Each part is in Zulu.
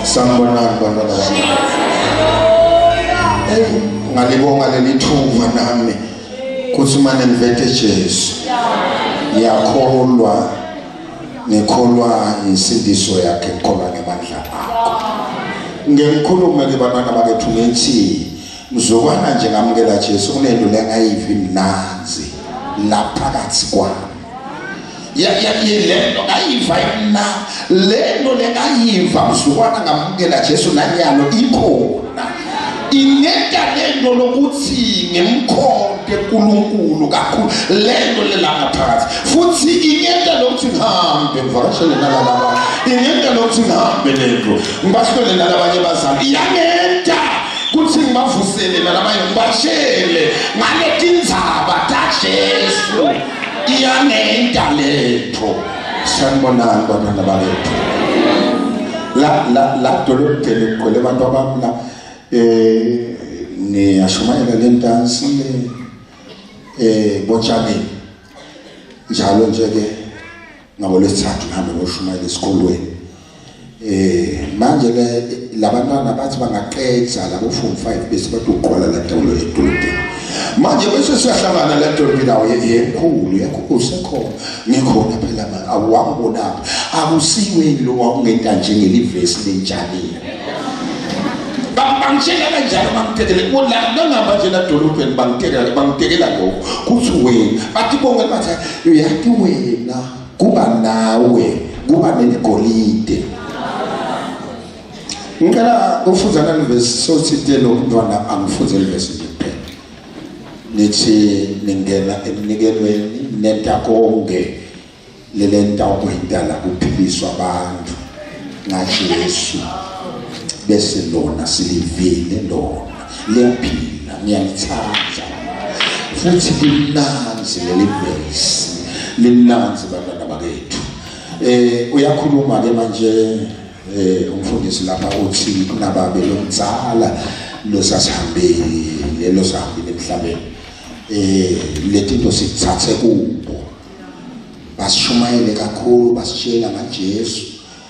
Sanibonani bantwana bami. Hey, ngalibonga leli thuba nami kuthi mane ngivete Jesu. Ngiyakholwa ngikholwa insindiso yakhe ngikholwa ngemandla akho. Ngikhulume ke bantwana bakethu ngithi mzukwana nje ngamukela Jesu kunento lengayivi mnanzi la phakathi kwami. Ya ya lento ngayiva mina lento lengayiva mzukwana ngamukela Jesu nanyalo ikhona ingenta lento lokuthi ngimkhonte uNkulunkulu kakhulu lento lelangaphakathi futhi ingenta lokuthi ngihambe ngivakashele nalaba ingenta lokuthi ngihambe lento ngibahlole nalabanye bazali iyangenta kuthi ngibavusele nalabanye ngibatshele ngaletindzaba taJesu iyangenta lento sanibonani bantwana bakethu la la la dolobheni kugcwele abantu abami la eh ngiyashumayela lentansi le eh botshaneni njalo nje ke ngabo lesithathu ngihambe ngoshumayela esikolweni eh manje ke labantwana bathi bangaqedza labo form 5 bese bathi uqwala la dawulo edolobheni manje bese siyahlangana la dolobheni awu yekhulu yekhulu usekhona ngikhona phela manje awangibonaphi akusiweni lo wawungenta njengelivesi lentshalile bangitshela kanjalo bangitekele nangihamba nje ladolobheni bangitekela bangitekela lokho kuthi wena bathi bonke bathi uyati wena kuba nawe kuba neligolide ngicela ufunza nalivesi sothinte lo mntwana angifunze livesi nje kuphela nithi ningena emnikelweni nenta konke lelenta ukwenta la kuphiliswa abantu ngaJesu bese lona silivile lona liyaphila ngiyalithanda futhi limnanzi leli verse limnanzi bantwana bakethu eh uyakhuluma ke manje eh umfundisi lapha uthi kunababe lomdzala losasihambile losahambile emhlabeni eh letinto sithathe kubo basishumayele kakhulu basitshela ngaJesu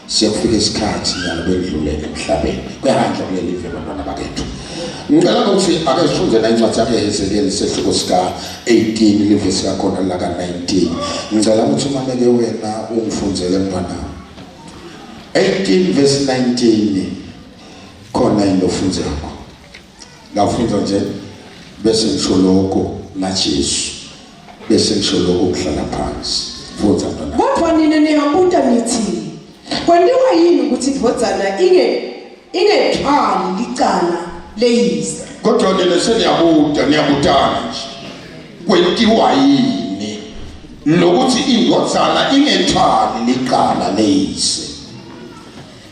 siyakufika isikhathi nyalo bendlule emhlabeni kuyahanjwa kuleli live bantwana bakethu ngicela ukuthi ake sifunde la incwadi yakhe Hezekiel sehluko sika 18 livesi lakhona laka 19 ngicela ukuthi umaneke wena ungifundzele mntwana 18 verse 19 khona into ofundzako ngafunda nje bese ngisho lokho ngaJesu bese ngisho lokho kuhlala phansi fundza mntwana kodwa nina niyabuta nithi kwentiwa yini ukuthi indvodzana inge ingethwali licala leyise kodwa nina seniyabuta niyabutana nje kwentiwa yini lokuthi indvodzana ingethwali licala leyise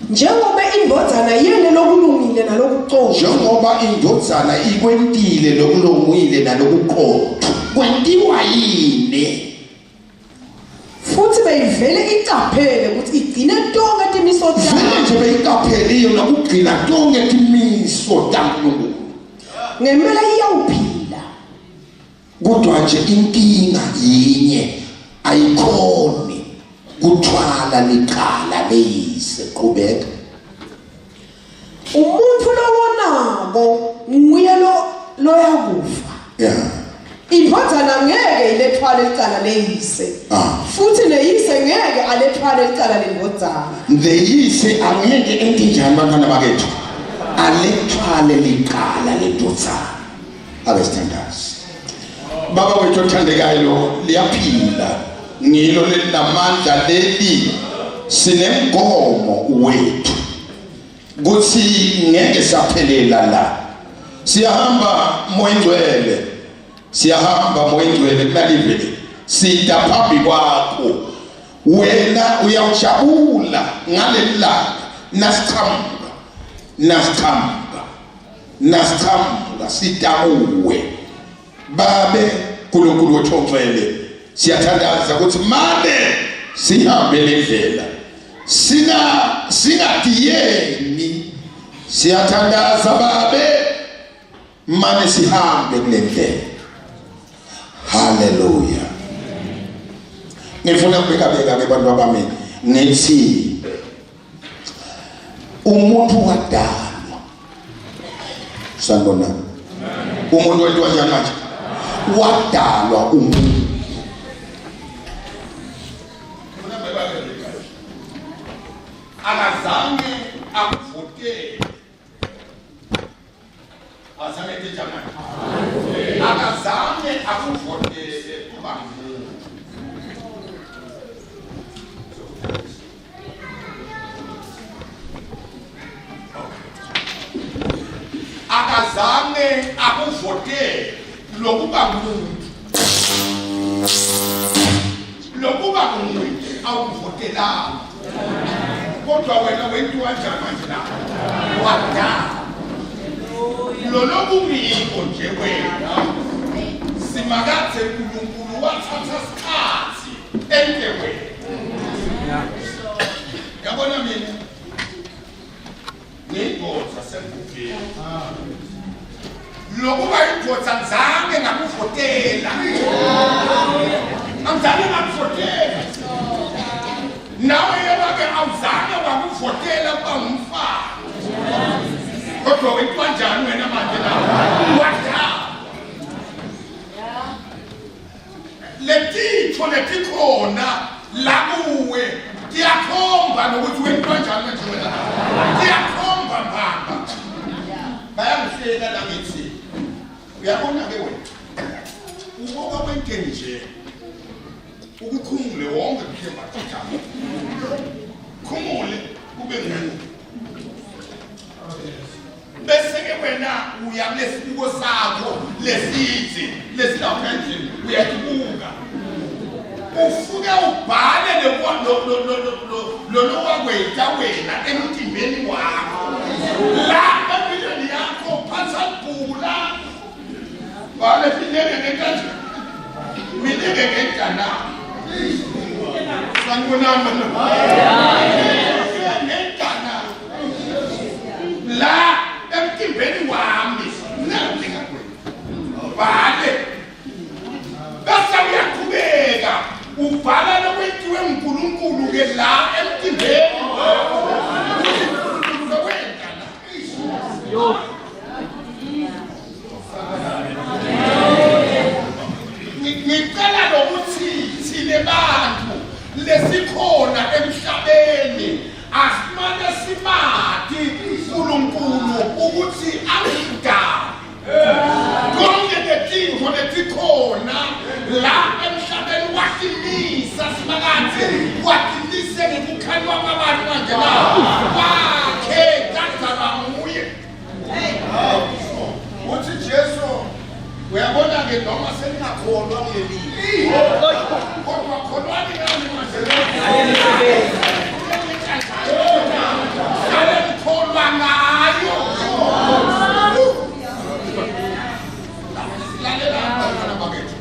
Njengoba indvodzana yene lokulungile nalokuqotho. Njengoba indvodzana ikwentile lokulungile nalokuqotho. Kwentiwa yini? Futhi beyivele icaphele ukuthi igcine tonke timiso tayo. Vele nje beyiqaphele yona ukugcina tonke timiso taNkulunkulu. Ngempela iyawuphila. Kodwa nje inkinga yinye ayikhoni kuthwala licala leyise qhubeka umuntu lowonako nguye lo loyakufa yeah indvodzana ngeke ilethwale licala leyise ah. futhi neyise ngeke alethwale licala lendvodzana leyise angeke ente njani bantwana bakethu alethwale licala lendvodzana Ake sithandaze. Baba wethu othandekayo liyaphila ngilo lelinamandla leli sinemgomo wethu kuthi ngeke saphelela la siyahamba moya ingcwele siyahamba moya ingcwele kunalivele sida phambi kwakho wena uyawujabula ngaleli langa nasiqhamuka nasiqhamuka nasiqhamuka sitakuwe babe uNkulunkulu wethu ongcwele siyathandaza ukuthi mane sihambe lendlela singa singadiyeni siyathandaza babe mane sihambe kule ndlela haleluya ngifuna ukubeka beka ke bantu abami ngithi Umuntu wadalwa. Sanibona. Umuntu wentiwa njani manje? Wadalwa umuntu. Akazange akuvotele. Azange njani? Akazange akuvotele kuba ngumuntu. Akazange akuvotele lokuba ngumuntu. Lokuba ngumuntu awuvotelanga. Kodwa wena wentiwa njani manje la? Wadala. Lolokungiko nje wena. Simakathe uNkulunkulu wathatha isikhathi ente wena. Yabona mina ngiyindoda sengigugile. Lokuba indoda ngizange ngakuvotela. Angizange ngakuvotela. Nawe yena-ke awuzange wakuvotela kuba ngumfana. Kodwa wentiwa njani wena manje la? Wadala. Letitfo letikhona la kuwe tiyakhomba nokuthi wentiwa njani manje wena. Tiyakhomba mbamba. Bayangihleka la ngithi uyabona-ke wena uboka wente nje ukukhumule wonke mhlemba njalo khumule kube nguwe bese-ke wena uya kulesibuko sakho lesithi lesilapha endlini uyatibuka ufuke ubhale lolo wakwetha wena emtimbeni wakho la empilweni yakho phatha libhuku lakho bhale mineke ngekanje mineke ngejana sanibonani ngejana la emtimbeni wami nami ngakwena bhale bese uyaqhubeka ubhala lokwentiwe nguNkulunkulu ke la emtimbeni wakho uNkulunkulu lokwenta la. Ngicela lokuthi thine bantu lesikhona emhlabeni asimane simati uNkulunkulu ukuthi angidali. Konke letintfo letikhona la emhlabeni watimisa Simakadze, watimise ngekukhanywa kwabantu manje la kwakhe tadalwa nguye. Uthi Jesu uyabona-ke noma seningakholwa kuleli kodwa kholwani ngami manje hlale nikholwa ngayo. Lalelani bantwana bakethu,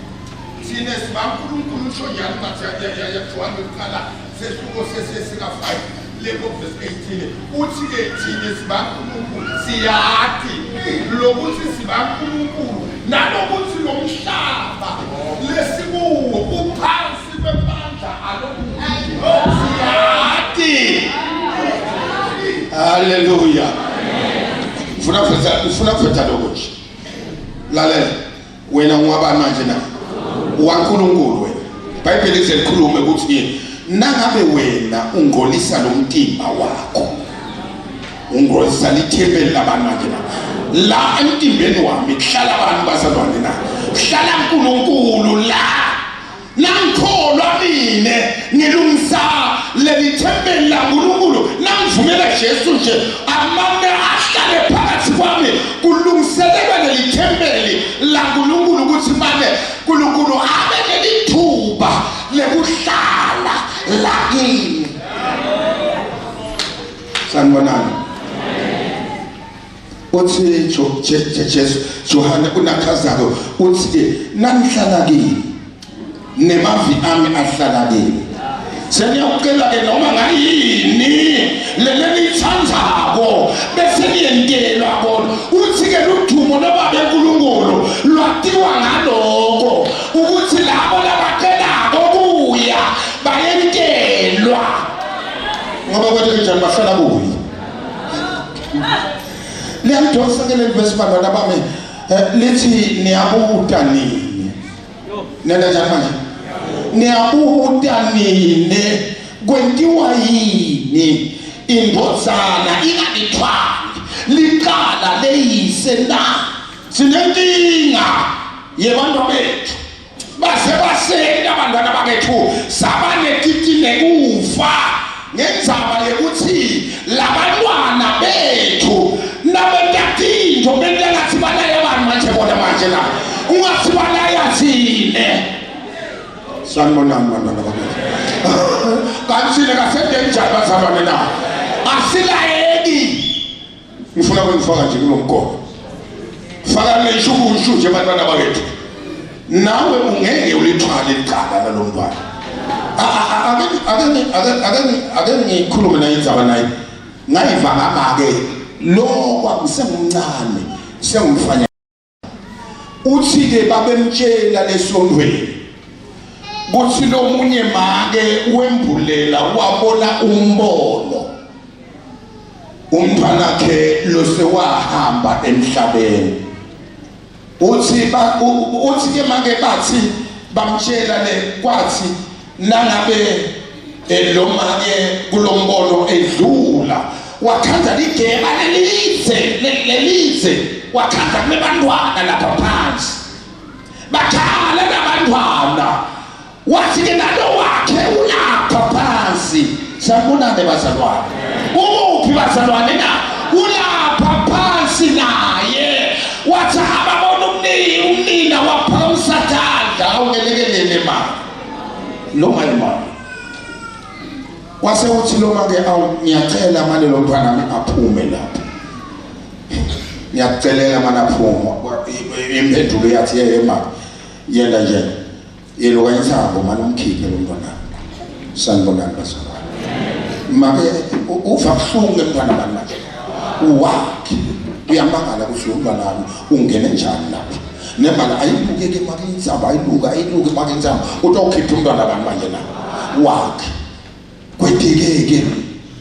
thina sibankulunkulu usho njalo ngathi yaJohane yokuqala sehluko sesika-5 lebo verse 18 uthi-ke thina sibankulunkulu siyati lokuthi sibankulunkulu nalokuthi lo mhlaba lesikuwo uphansi kwemandla alomubi siyati. Haleluya. Ufuna kuveza, ufuna kuveza lokho nje. Lalela wena ungwabani manje na? WaNkulunkulu wena. IBhayibheli lize likhulume ukuthi nangabe wena ungcolisa lo mtimba wakho, ungcolisa lithempeli labantu manje na? La emtimbeni wami kuhlala abantu bazalwane na? Kuhlala uNkulunkulu la. Nangikholwa mina ngilungisa leli thempeli laNkulunkulu, nangivumela Jesu nje amane ahlale phakathi kwami, kulungiselelwa leli thempeli laNkulunkulu ukuthi mane uNkulunkulu abe nelithuba lekuhlala la kimi. Sanibonani. Uthi Jesu Johane unachazako uthi nanihlala kimi nemavi ami ahlala kimi seniyawucela ke noma ngayini lele niyithandzako bese niyentelwa kona. Uthi ke ludumo lobaba eNkulunkulu lwatiwa ngaloko ukuthi labo labacelako kuya bayentelwa, ngoba kwethu njani bahlala kuye. Liyangidonsa ke leli verse bantwana bami, lithi niyabuta nini. Nenda njani manje? Niyabuta nini, kwentiwa yini indvodzana ingalithwali licala leyise na? Sinenkinga yebantwa bethu, base basenta abantwana bakethu saba netiti nekufa ngendzaba yekuthi labantwana bethu nabenta tintfo benta ngathi balaya bani manje bona manje la ungathi balaya thine. Sanibonani bantwana bakethu, kanti thine kasente njani bazalwane na? Asilayeki. Ngifuna ukungifaka nje kulo mgomo, faka leshukushu nje bantwana bakethu, nawe ungeke ulithwale icala lalo mntwana. Ake ngikhulume naye indzaba naye ngayiva ngama-ke lokwa ngisengumncane sengumfanyana. Uthi-ke babemtshela lesontweni kuthi lomunye make wembulela wabona umbono umntwanakhe losewahamba emhlabeni. Uthi uthi ke make bathi bamtshela le kwathi nangabe lo make kulombono edlula wathanda ligeba lelidze lelidze, wathanda kunebantwana lapha phansi, bakhala nabantwana, wathi ke nalo wakhe ulapha phansi. Sanibonani bazalwane, ukuphi bazalwane na? Ulapha phansi naye. Wathi ababona umnina waphakamisa tandla, awungelekelele ma lo mali mali. Wase uthi lo make, awu ngiyacela mane lo mntwana wami aphume lapho, ngiyakucelela mane aphume. Impendulo yathi, yeye ma, yenda nje yeluka insambo mane umkhiphe lo mntwana. Sanibonani bazalwane. Make uva buhlungu emntwana bani manje wakhe, uyamangala ukuthi lo mntwana wami ungene njani lapha nembala ayilukeke make insambo ayiluke ayiluke make insambo utawukhipha umntwana bani manje na wakhe. Kwetekeke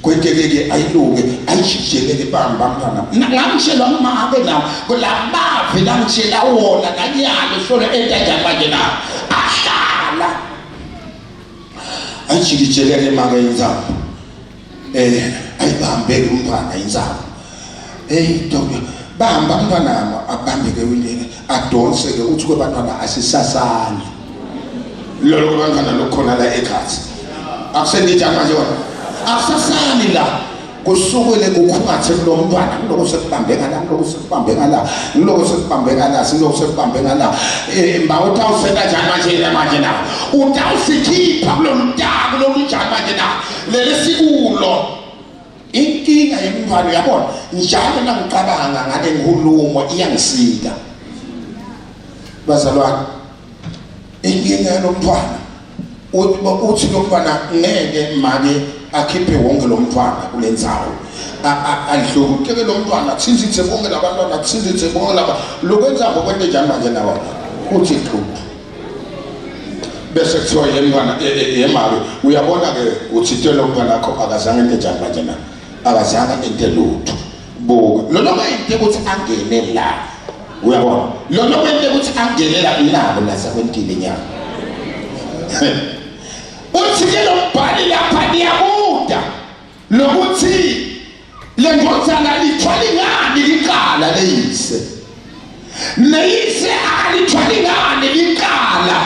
kwetekeke ayiluke ayijijeleke bamba mntwana. Ngamtshelwa ngumake na kulamavi langitshela wona nanyalo solo enta njani manje na ahlala ayijikijeleke make insambo, ayibambe umntwana insambo. Hey doctor, bamba umntwana, abambeke windeni, adonse ke. Uthi kwebantwana asisasali lolo kwebantwana lokhona la ekhathi akusendijani manje wona akusasali la kusukele kukhungathe kulo mntwana, kuloko sekubambe ngala, kuloko sekubambe ngala, kuloko sekubambe ngala, siloko sekubambe ngala. Mba utawusenta njani manje yena manje na? Utawusikhipha kulolu taku lolunjani manje na leli sikulo? Inkinga yemntwana uyabona njalo nangicabanga ngale nkulumo iyangisika bazalwane. Inkinga yalomntwana uthi lo mntwana ngeke make akhiphe wonke lo mntwana kule ndzawo, adlukuteke lo mntwana, athinzithe bonke labantwana, athinzithe bonke laba lokwenza ngokwento njani manje nawa uthi qhu bese kuthiwa yemntwana yemake uyabona ke uthinte lo mntwana wakho akazange into njani manje na akazange into lutho. Buka lolo kwente ukuthi angene la, uyabona lolo kwente ukuthi angene la nabo lasekwentile nyama. Uthi ke lo mbhali lapha niyabuda lokuthi le ndvodzana lithwali ngani licala leyise, neyise akalithwali ngani licala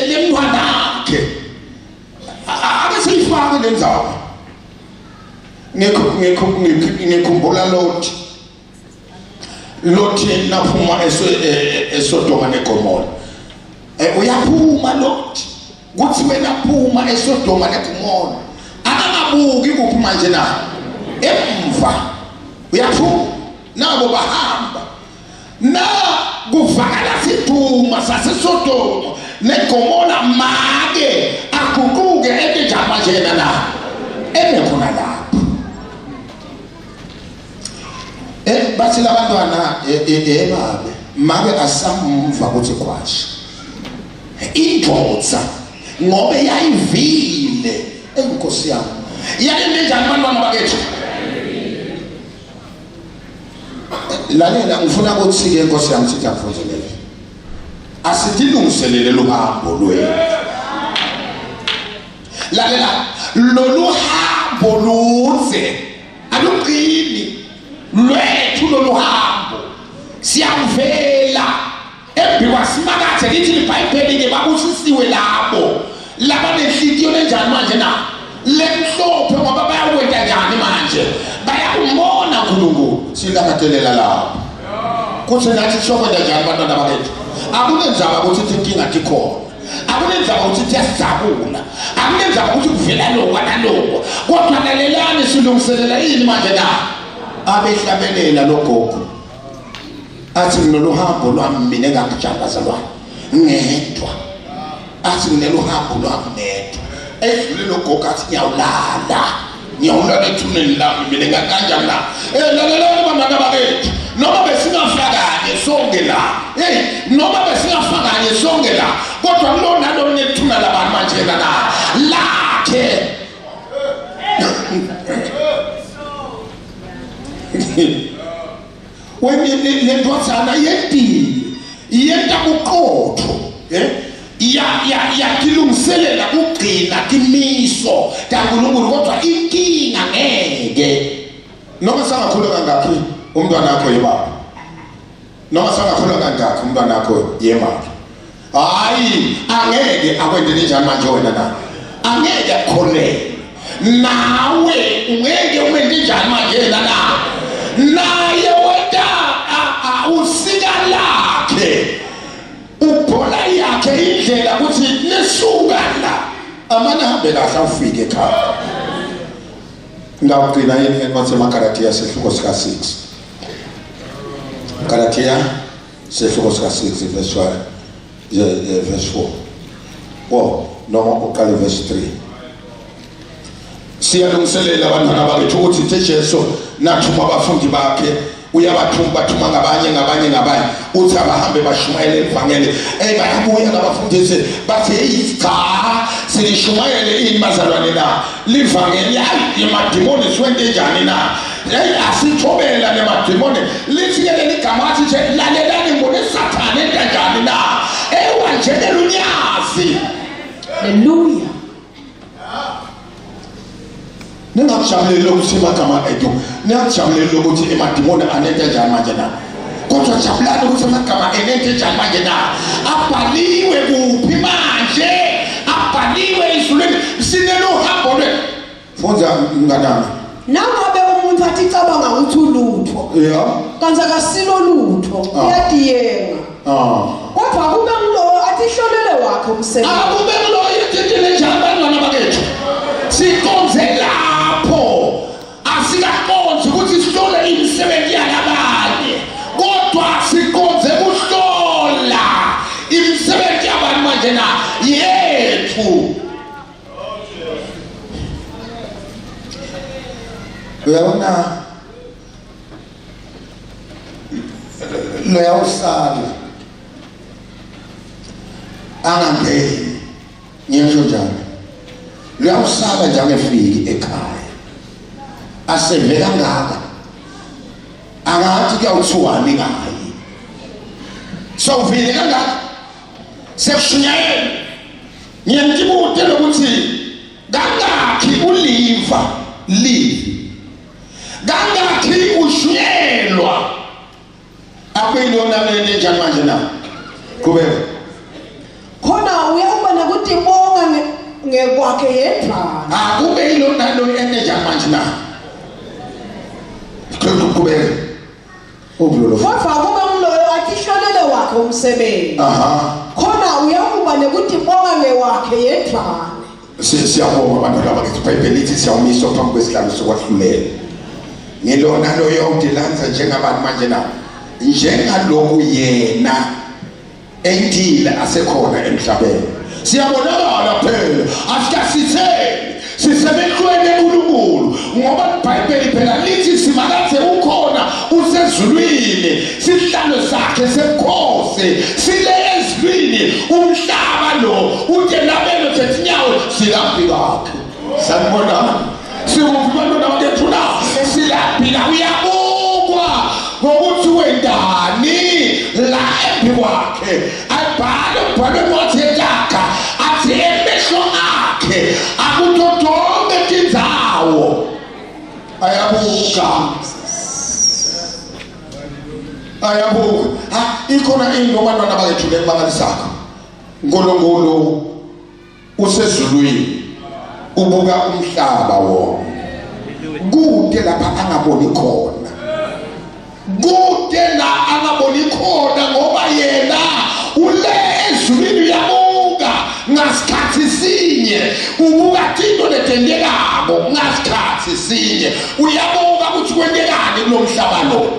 lemntwanakhe. Ake siyifake le ndzaba. Ngikhumbula Loti, Loti naphuma eSodoma neGomora, uyaphuma Loti kuthi wena phuma eSodoma neGomora, akangabuki kuphi manje na emva, uyaphuma nabo bahamba na kuvakala siduma saseSodoma neGomora, make aguquke ente njani manje yena na eme khona lapho. Bathi labantwana babe make asamva ukuthi khwasha indvodza ngobe yayivile enkosi yami yayente njani bantwana bakethu. Lalela, ngifuna ukuthi ke Nkosi yami sithi akufunzelele. Asitilungiselele luhambo lwethu. Lalela, lolu hambo luze alugcini lwethu lolu hambo. Siyavela embi kwasimakathe lithi libhayibheli-ke babusisiwe labo labanenhliziyo lenjani manje na lemhlophe ngoba bayakwenta njani manje bayakumbona uNkulunkulu silangatelela lapho kuthi nathi siyokwenta njani bantwana bakethu akunenzaba ukuthi inkinga tikhona akunenzaba ukuthi tiyasijabula akunenzaba ukuthi kuvela lokwa nalokwa kodwa lalelani silungiselela yini manje na abehlabelela logogo athi nginoluhambo lwami mina engangijali bazalwane ngedwa athi ngineluhambo lwami ngedwa edlule logogo athi ngiyawulala ngiyawulala ethuneni lami mina ngakanjani la eh lalelani bantwana bakethu noma besingafakanye sonke la hey noma besingafakanye sonke la kodwa kulona lo nethuna labantu manje la lakhe Le ndvodzana yentile yenta buqotho eh yatilungiselela kugcina timiso taNkulunkulu kodwa inkinga ngeke noma sangakhula kangakhi umntwana wakho yebaba noma sangakhula kangakhi umntwana wakho yemali hayi angeke akwendele njani manje wena na angeke akukholele nawe ungeke umente njani manje yena na naye weta usika lakhe ubhola yakhe indlela ukuthi nisuka la amane hambe kahle awufike ekhaya ngawugcina yini encwadi yamagalatiya sehluko sika-6 galatiya sehluko sika-6 verse 1 verse 4 oh noma uqale verse 3 siyalungiselela abantwana bakethu ukuthi the Jesu nathuma abafundi bakhe uyabathuma bathuma ngabanye ngabanye ngabanye uthi abahambe bashumayele ivangeli ey bayabuya labafundisi bathi hey cha silishumayele ini bazalwane na livangeli hayi imadimoni siwente njani na Hey asithobela nemadimoni lithi ke leli gama athi nje lalelani ngibone sathane enta njani na ewa njengelunyazi Hallelujah. Ningakujabuleli ukuthi amagama ethu ningakujabuleli ukuthi emadimoni anento njani manje na kodwa jabulani ukuthi amagama enento njani manje na abhaliwe kuphi manje abhaliwe ezulwini sineluhambo lwethu Fundza mnganami. Nangabe umuntu athi cabanga ukuthi ulutho. Yeah. Kanti akasilo lutho, Ah. uyadiyenga. Ah. Kodwa kube ngulowo athi hlolele wakhe umsebenzi. Akube kuloyo intintile njalo bantwana bakethu. Siqonze lapho. Asikaqonzi ukuthi sihlole imisebenzi yalabanye. Kodwa siqonze kuhlola imisebenzi yabantu manje na yethu. Uyabona loya usala angangeni ngiyasho njalo loya usala nje angefiki ekhaya aseve kangaka angathi kuyawuthiwani ngaye sowuvile kangaka sekushunyayelwa Ngiyamtibute lokuthi kangakhi uliva livi kangakhi ushunyelwa akuyilona lento enjani manje na qhubeka khona uyawuba nekutibonga ngekwakhe yedvwana akube yilona lo ento enjani manje na qhubeka Uphi Kodwa kube nguloyo atihlolele wakhe umsebenzi. Aha. Khona uyakuba nekutibonga ngewakhe yedvwana. Siyabonga abantu laba ngithi iBhayibheli lithi siyawumiswa phambi kwesihlalo sokwahlulela. Ngilona loyo udilanza njengabantu manje na. Njengaloku yena entile asekhona emhlabeni siyabonakala phela asikasitheli sisemehlweni enkulunkulu ngoba ibhayibheli phela lithi simakathe ukhona usezulwini sihlalo sakhe sebukhosi sile ezulwini umhlaba lo uthe labelo sethinyawo silaphi kwakhe sanibonani sikuphi bantwana bakethu na silaphila uyabukwa ngokuthi we phambi kwakhe abhale umbhalo encwadi yetakha athi emehlo akhe akuto tonke tindzawo ayabuka ayabuka. Ha, ikhona into bantwana bakethu lengimangalisakho. uNkulunkulu usezulwini ubuka umhlaba wona kude lapha angaboni khona, kude la angaboni khona, ngoba yena ule ezulwini uyabuka ngasikhathi sinye, ubuka tinto letentekako ngasikhathi sinye, uyabuka ukuthi kwentekani kulo mhlaba lo.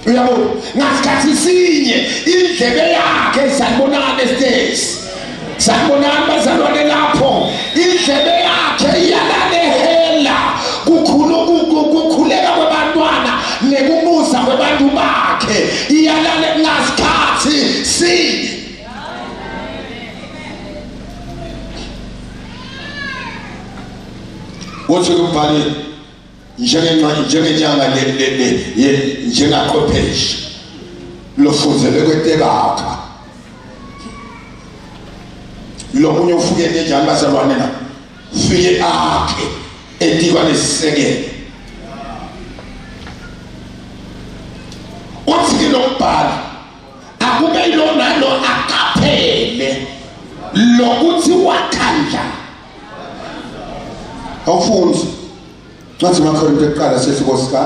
Uyabona, ngasikhathi sinye indlebe yakhe, sanibonani esitezi, sanibonani bazalwane lapho, indlebe yakhe iyalalehela kukhuleka kwebantwana nekubuza kwebantu bakhe, iyalale ngasikhathi sinye. Uthi umbhali njengenyanga njengaqwepheshe lofunzele kwetekakha lomunye ufike njani bazalwane na fike akhe etikwa lesisekelo. Uthi ke lo mbhali akube ilo nalo aqaphele lokuthi wakha njani. Awufundi Ncwadi maKorinte kuqala sehluko sika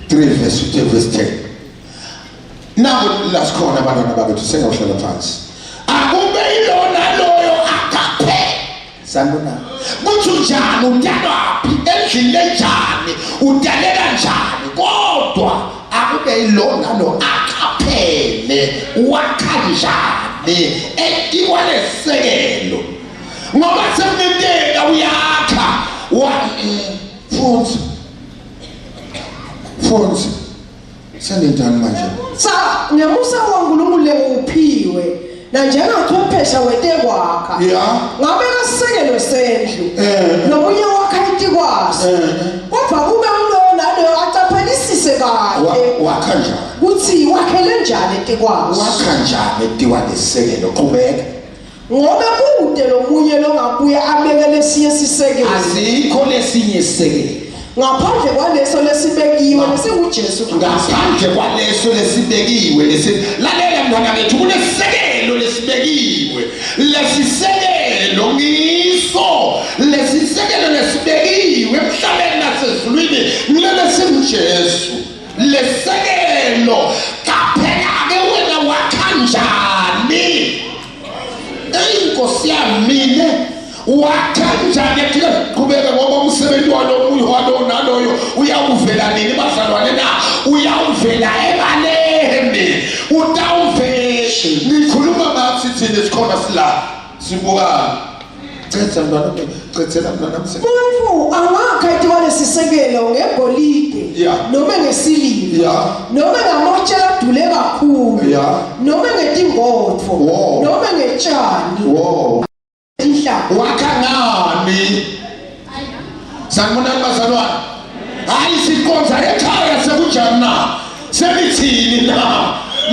3 verse 10 verse 10. Naku la sikhona abantwana bakethu, sengawuhlala phansi. Akube ilona loyo akaphe. Sanibona. Kuthi unjani, udalwaphi, endlini lenjani, udaleka njani, kodwa akube ilona lo akaphele wakha njani etikwa lesekelo, ngoba sekungenteka uyakha wa futhi futhi senenzani manje? Sa ngemusa waNkulunkulu lenguphiwe nanjengachwephesha wetekwakha ngabe kasisekelo sendlu nomunye wakha itikwaso, kodwa kube kulowo naloyo acaphelisise kahle wakha njani, kutsi wakhele njani etikwaso, wakha njani etikwa lesekelo. Qhubeka. Ngoba kude lomunye longabuya abeke lesinye sisekelo, Asikho lesinye isisekelo ngaphandle kwaleso lesibekiwe lesinguJesu Kristu. Ngaphandle kwaleso lesibekiwe lesi. Lalela mntwana bethu, kunesisekelo lesibekiwe, lesisekelo ngiso lesisekelo lesibekiwe emhlabeni nasezulwini, ngilele singuJesu lesekelo. Qaphela-ke wena wakha njani. Eyi nkosi yami, mina wakha njani? Qhubeka, ngoba umsebenzi walomunye walo naloyo uyawuvela nini bazalwane na? Uyawuvela ebaleni, utawuvela. Nikhuluma ngathi thina sikhona sila sibukana. Cetha mntwana, cethela mntwana. Umuntu angakha etikwalesisekelo ngegolide noma ngesiliva noma ngamatshe adule kakhulu noma ngetingodvo noma ngetshani inhlaka. Wakha ngani? Sanibonani bazalwane. Hayi, sikhonza ekhaya, sekunjani na? Senithini na?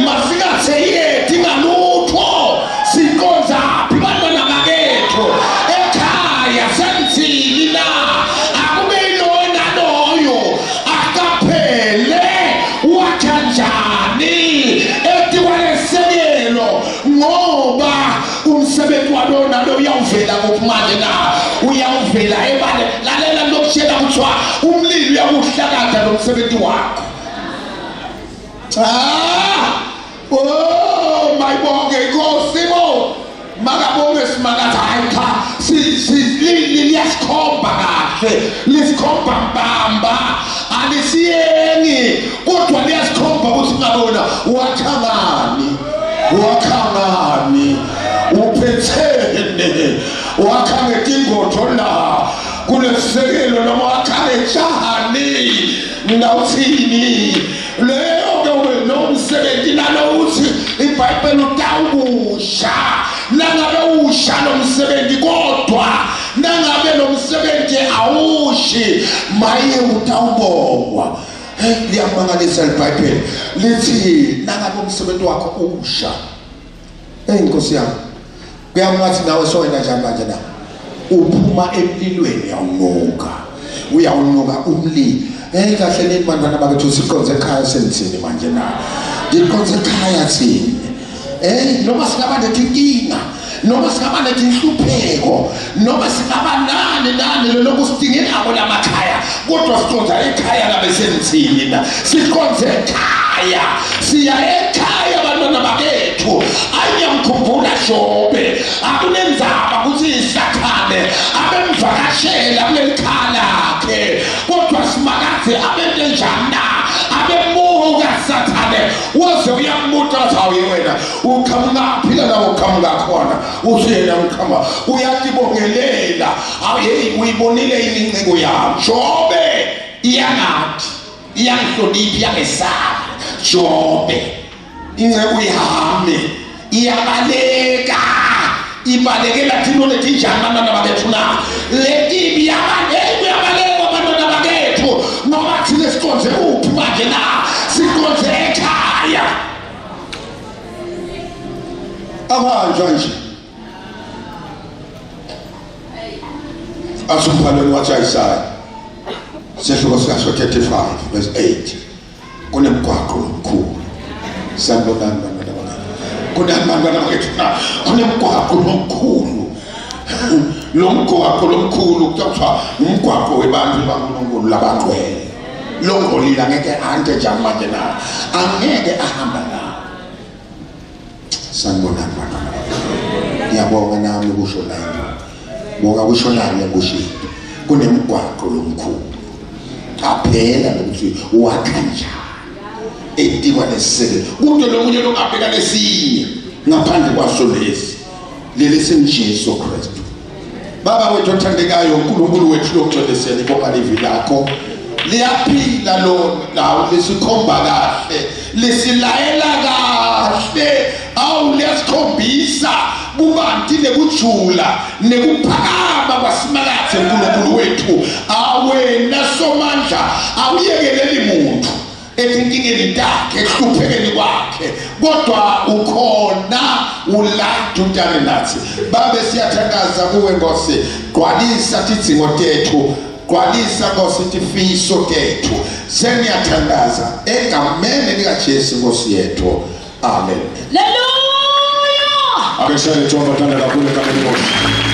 Masingatheyeti ngalutho. Sikhonza phi bantwana bakethu? Ekhaya senithini na? Akube yiloyo naloyo akaphele wakha njani etikwalesekelo, ngoba umsebenzi walowo nalo uyawuvela kuphi manje na? Uyawuvela ebale. Lalela, lokutshela kuthiwa umlilo uyawuhlakada lo msebenzi wakho. Ah, oh, mayibonge inkosi bo, makabonge simakade. Hayi cha, liyasikhomba kahle, lisikhomba mbamba, alisiyengi, kodwa liyasikhomba ukuthi ngabona wakha ngani, wakha ngani, uphethene, wakha ngetingodvo la kulesisekelo noma wakha ngetshani. Ngawuthini leyo ke lo msebenzi nalo? Uthi iBhayibheli utawukusha nangabe usha lo msebenzi, kodwa nangabe lo msebenzi awushi, maye utawubongwa. Hey, liyamangalisa iBhayibheli lithi nangabe umsebenzi wakho usha. Hey Nkosi yami. Kuyakungathi nawe sowena njani manje na? Uphuma emlilweni uyawunuka. Uyawunuka umlilo. Hey kahle nini bantwana bakethu siqonze ekhaya senithini manje na? Ngiqonze ekhaya thini? Hey noma singaba netinkinga noma singaba netinhlupheko noma singaba nani nani loloku sidingelako lamakhaya kodwa siqonza ekhaya labe senithini na siqonze ekhaya siya ekhaya bantwana bakethu ayiyamkhumbula Jobe akunenzaba ukuthi isathane abemvakashela kuleli khaya lakhe kodwa simakadze abente njani na abemuka sathane waze uyambuta wathi hawu wena uqhamukaphi lana uqhamuka khona uthi yena ngiqhamuka uyatibongelela hawu yeyi uyibonile yini inceku yami Jobe iyangathi iyangihlonipha iyangesaba Jobe inceku yami iyabaleka ibalekela thina letinjani bantwana bakethu na letibi iyabaleka uyabaleka bantwana bakethu ngoba thina siqonze kuphi manje na siqonze ekhaya akuhanjwa nje asumbhalweni wathi Isaya sehluko sikaso 35 verse 8 kunemgwaqo omkhulu sanibonani bantwana bakethu kunani bantwana bakethu na kunemgwaqo omkhulu lo mgwaqo lomkhulu kuthiwa umgwaqo webantu baNkulunkulu labangcwele longcolile angeke ante njani manje na angeke ahamba la sanibonani bantwana ngiyabonga nami kusho nami bonga kusho nami kusho kunemgwaqo lomkhulu qaphela lokuthi wakha njani etikwa nesiseke kude lomunye longabheka lesinye ngaphandle kwaso lesi leli singuJesu Kristu Baba wethu othandekayo uNkulunkulu wethu longcwele siyalibonga livi lakho liyaphila lona lawo lisikhomba kahle lisilayela kahle awu liyasikhombisa bubanti nekujula nekuphakama kwasimakathe uNkulunkulu wethu awena somandla awuyekeleli muntu etinkingeni takhe ekuhluphekeni kwakhe kodwa ukhona ula dudane nathi babe siyathandaza kuwe nkosi gcwalisa tidzingo tethu gcwalisa nkosi tifiso tethu sengiyathandaza egameni likaJesu nkosi yethu amen Haleluya ake shayele jehova thanda kakhulu egameni lenkosi.